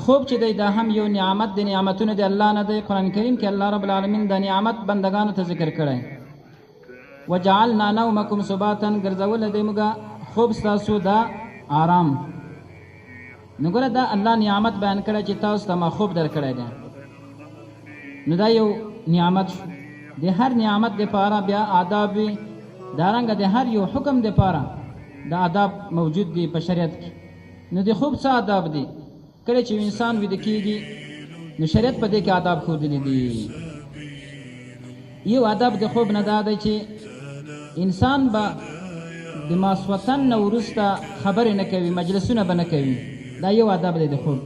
خوب چې دی دا هم یو نعمت دی، نعمتونه دی الله نه دی. قرآن کریم کې الله رب العالمین دا نعمت بندگانو ته ذکر کړی. وجعلنا نومکم سباتا، ګرځولی دی موږ خوب ستاسو دا آرام. نو ګوره دا الله نعمت بیان کړی چې تاسو ته ما خوب درکړی دی. نو دا یو نعمت شو. د هر نعمت دپاره بیا آداب وي، دارنګه د هر یو حکم دپاره د آداب موجود دي په شریعت کې. نو د خوب څه آداب دي؟ کله چې یو انسان ویده کیږي نو شریعت په دې کې آداب ښودلي دي. یو ادب د خوب نه دا دی چې انسان به د ماسوتن نه وروسته خبرې نه کوي، مجلسونه به نه کوي. دا یو ادب دی د خوب.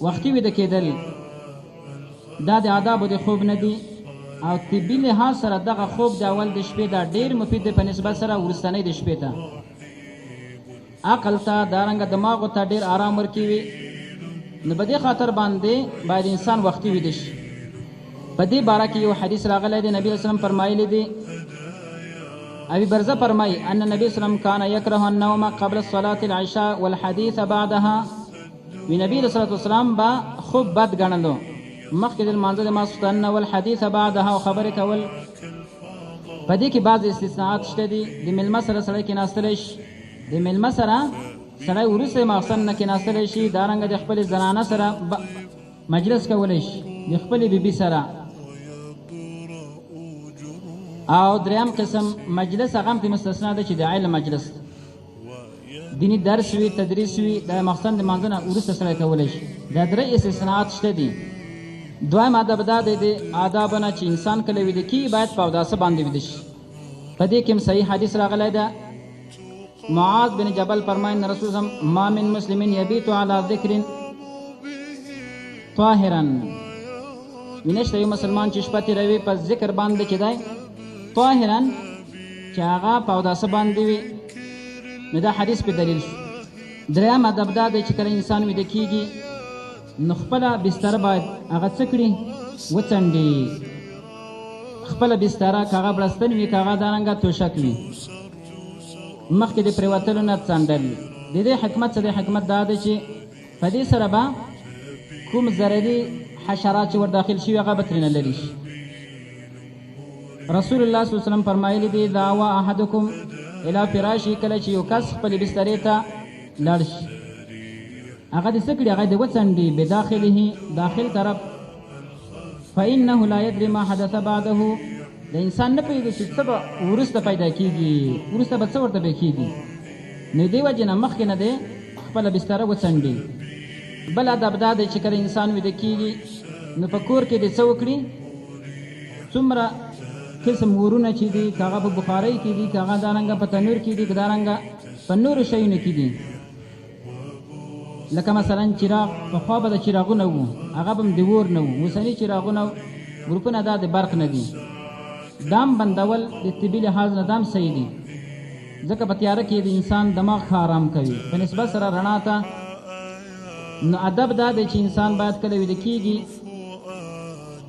وختي ویده کېدل دا د آدابو د خوب نه دي، او طبي لحاظ سره دغه خوب د اول د شپې دا ډیر مفید دی په نسبت سره وروستنۍ د شپې ته. عقل ته دارنګه دماغو ته ډیر آرام ورکوي. نو په دې خاطر باندې باید انسان وختي ویده شي. په دې باره کې یو حدیث راغلی دی، نبی اسلام فرمایلی دی، ابي برزه فرمایي ان نبی اسلام کان یکره النوم قبل الصلاة العشاء والحدیث بعدها. وی نبی علیه الصلاة والسلام به خوب بد ګڼلو مخکې د لمانځه د ماسخوتن نه، والحدیث بعدها او خبرې کول. په دې کې بعضې استثناءات شته دي. د میلمه سره سړی کېناستلی شي، د میلمه سره سړی وروسته ماخستن نه کېناستلی شي. دارنګه د خپلې زنانه سره مجلس کولی شي، د خپلې بیبي سره. او دریم قسم مجلس هغه هم ترې مستثنا ده چې د علم مجلس، دیني درس وي، تدریس وي، د ماخستن د لمانځه نه وروسته سړی کولی شي. دا درې استثناءات شته دي. دویم ادب دا دی د آدابو نه چې انسان کله ویده کېږي باید په اوداسه باندې ویده شي. په دې کې هم صحیح حدیث راغلی ده. معاذ بن جبل فرمایي ان رسول الله ما من مسلم یبیت علی ذکر طاهرا، نشته یو مسلمان چې شپه تېروي په ذکر باندې چې دی طاهرا، چې هغه په اوداسه باندې وي. نو دا حدیث په دلیل شو. دریم ادب دا دی چې کله انسان ویده کېږي نو خپله بستره باید هغه څه کړي؟ وڅنډي. خپله بستره که هغه بړستن وي، که هغه دارنګه توشک وي، مخکې د پرېوتلو نه څنډل. د دې حکمت څه دی؟ حکمت دا دی چې په دې سره به کوم ضرري حشرات چې ور داخل شوي هغه به ترېنه لرې شي. رسول الله صلی الله علیه وسلم فرمایلي دي، اذا اوى احدکم الی فراشي، کله چې یو کس خپلې بسترې ته لاړ شي هغه دې څه کړي؟ هغه دې وڅنډي بداخله، داخل طرف. فإنه لا يدري ما حدث بعده، د انسان نه پوهېږي چې څه به وروسته پیدا کېږي، وروسته به څه ورته پېښېږي. نو دې وجې نه مخکې نه دی خپله بستره وڅنډي. بل ادب دا دی چې کله انسان ویده کېږي نو په کور کې دې څه وکړي؟ څومره قسم ورونه چې دي، که هغه په بخارۍ کې دي، که هغه دارنګه په تنور کې دي، که دارنګه په نورو شیونو کې دي، لکه مثلا چراغ، پخوا به د چراغونه وو، هغه به هم د اور نه وو. اوسني چراغونه ګروپونه دا د برق نه دي. دام بندول د طبي لحاظ نه دام صحیح دي، ځکه په تیاره کې د انسان دماغ ښه آرام کوي په نسبت سره رڼا ته. نو ادب دا دی چې انسان باید کله ویده کېږي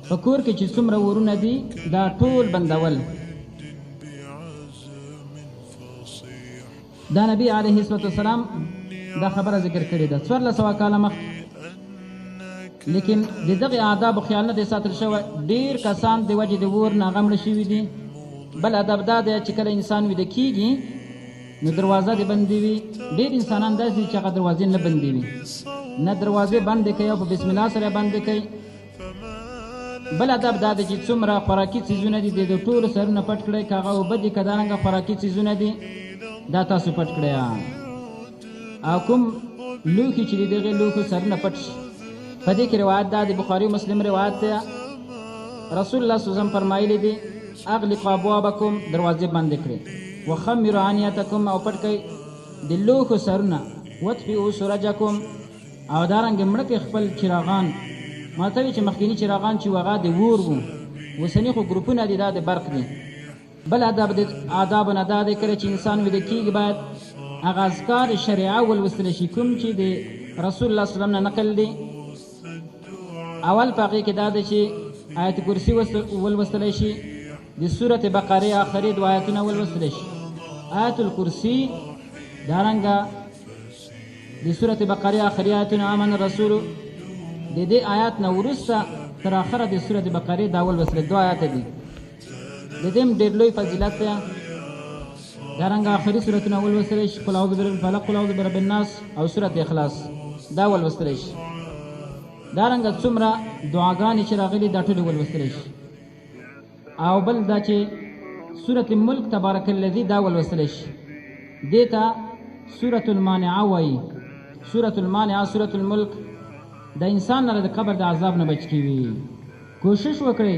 په کور کې چې څومره ورونه دي دا ټول بندول. دا نبی علیه الصلاة والسلام دا خبره ذکر کړې ده 1400 کاله مخکې، لیکن د دغې آدابو خیال نه دی ساتل شوی. ډېر کسان د وجې د اور نه هغه مړه شوي دي. بل ادب دا دی چې کله انسان ویده کېږي نو دروازه دې بندې وي. ډېر انسانان داسې دي چې هغه دروازې نه بندې وي، نه دروازې بندې کوي او په بسم الله سره بندې کوي. بل ادب دا دی چې څومره خوراکي څیزونه دي د ټولو سرونه پټ کړئ، که هغه اوبه دي که دارنګه خوراکي څیزونه دي دا تاسو پټ کړئ، او کوم لوښي چې د دغې لوښو سرونه پټ شي. په دې کې روایت دا دی، بخاري مسلم روایت دی، رسول الله صلی الله علیه وسلم فرمایلی دي، اغلقوا ابوابکم، دروازې بندې کړئ، وخمروا انیتکم، او پټ کړئ د لوښو سرونه، واطفئوا سرجکم، او دارنګه مړه کړئ خپل چراغان. ما ته وی چې مخکیني چراغان چې وغه د اور وو، اوسني خو ګروپونه دي دا د برق دي. بل ادب د آدابو نه دا دی کله چې انسان ویده کېږي باید هغه اذکار شریعه ولوستل شي کوم چې د رسول الله صلی الله علیه وسلم نه نقل دي. اول په هغې کې دا دی چې آیت کرسي ولوستل شي، د سورت بقرې آخري دوه آیتونه ولوستل شي، آیت الکرسي، دارنګه د د سورة بقرې آخري آیتونه آمن الرسول د دې آیات نه وروسته تر آخره د سورة بقرې دا ولوستل، دوه آیاته دي. د دې هم ډېر لوی فضیلت دی. دارنګه آخري سورتونه ولوستل شي، قل اعوذ برب الفلق، قل اعوذ برب الناس او سورة اخلاص دا ولوستل شي. دارنګه څومره دعاګانې چې راغلي دا ټولې ولوستل شي. او بل دا چې سورة ملک تبارک الذي دا ولوستل شي، دې ته سورة المانعه وایي. سورة المانعه، سورة الملک د انسان نه د قبر د عذاب نه بچ کوي. کوشش وکړئ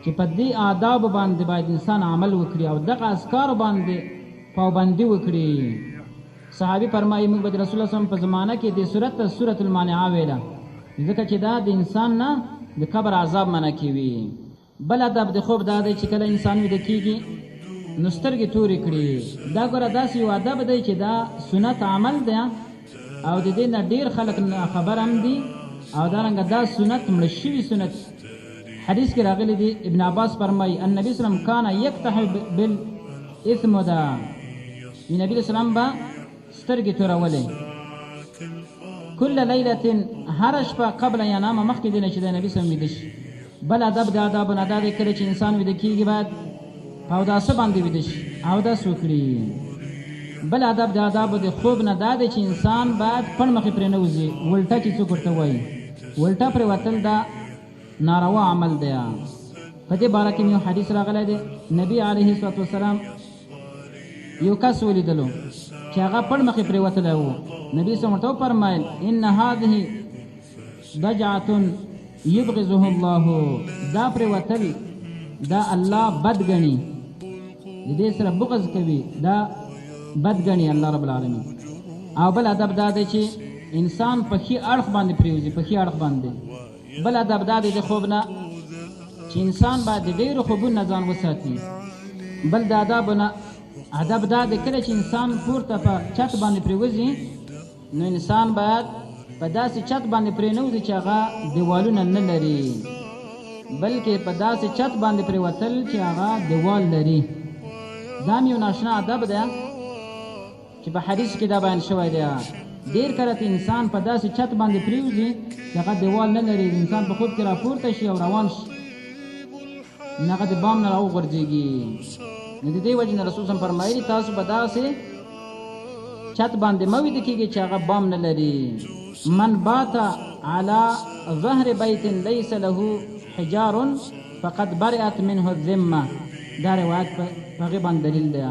چې په دې آدابو باندې باید انسان عمل وکړي او دغه اذکارو باندې پابندي وکړي. صحابي فرمایي موږ به د رسول الله صلی الله علیه وسلم په زمانه کې دې سورت ته سورة المانعه ویله، ځکه چې دا د انسان نه د قبر عذاب منع کوي. بل ادب د خوب دا دی چې کله انسان ویده کیږي نو سترګې تورې کړي. دا ګوره داسې یو ادب دی چې دا سنت عمل دی او د دې نه ډېر خلک خبر هم دي، او دارنګه دا سنت مړه شوي سنت. حدیث کې راغلي دي، ابن عباس فرمایي النبي صلی الله علیه وسلم کان یکتح بالاثمده، نبی علیه السلام به سترګې تورولې کل لیلة، هره شپه قبل ینام، مخکې دې نه چې د نبی صلی الله علیه وسلم ویده شي. بل ادب د آدابو نه دا دی کله چې انسان ویده کېږي باید په اوداسه باندې ویده شي، اودس وکړي. بل ادب د آدابو د خوب نه دا دی چې انسان باید پړ مخې پرې نه وځي، ولټه چې څوک ورته وایي، ولټه پرې وتل دا ناروا عمل دی. په دې باره کې یو حدیث راغلی دی، نبی علیه الصلاة والسلام یو کس ولیدلو چې هغه پړ مخې پرې وتلی و. نبی صلی الله علیه وسلم ورته وفرمایل ان هذه ضجعة یبغضه الله، دا پرې وتل دا الله بد ګڼي، د دې سره بغض کوي، دا بد ګڼي الله رب العالمین. او بل ادب دا دی چې انسان په ښي اړخ باندې پرېوځي، په ښي اړخ باندې. بل ادب دا دی د خوب نه چې انسان باید د ډېرو خوبونو نه ځان وساتي. بل د ادابو نه ادب دا دی کله چې انسان پورته په چت باندې پرېوځي نو انسان باید په داسې چت باندې پرې نه وځي چې هغه دیوالونه نه لري، بلکې په داسې چت باندې پرېوتل چې هغه دیوال لري. دا هم یو ناشنا ادب دی چې په حدیث کې دا بیان شوی دی. ډېر کله چې انسان په داسې چت باندې پرېوځي چې هغه دیوال نه لري، انسان په خوب کې راپورته شي او روان شي، نو هغه د بام نه راوغورځېږي. نو د دې وجې نه رسول صم فرمایلي تاسو به داسې چت باندې مه ویده کېږئ چې هغه بام نه لري. من بات على ظهر بيت ليس له حجار فقد برئت منه الذمة، دا روایت په هغې باندې دلیل دی.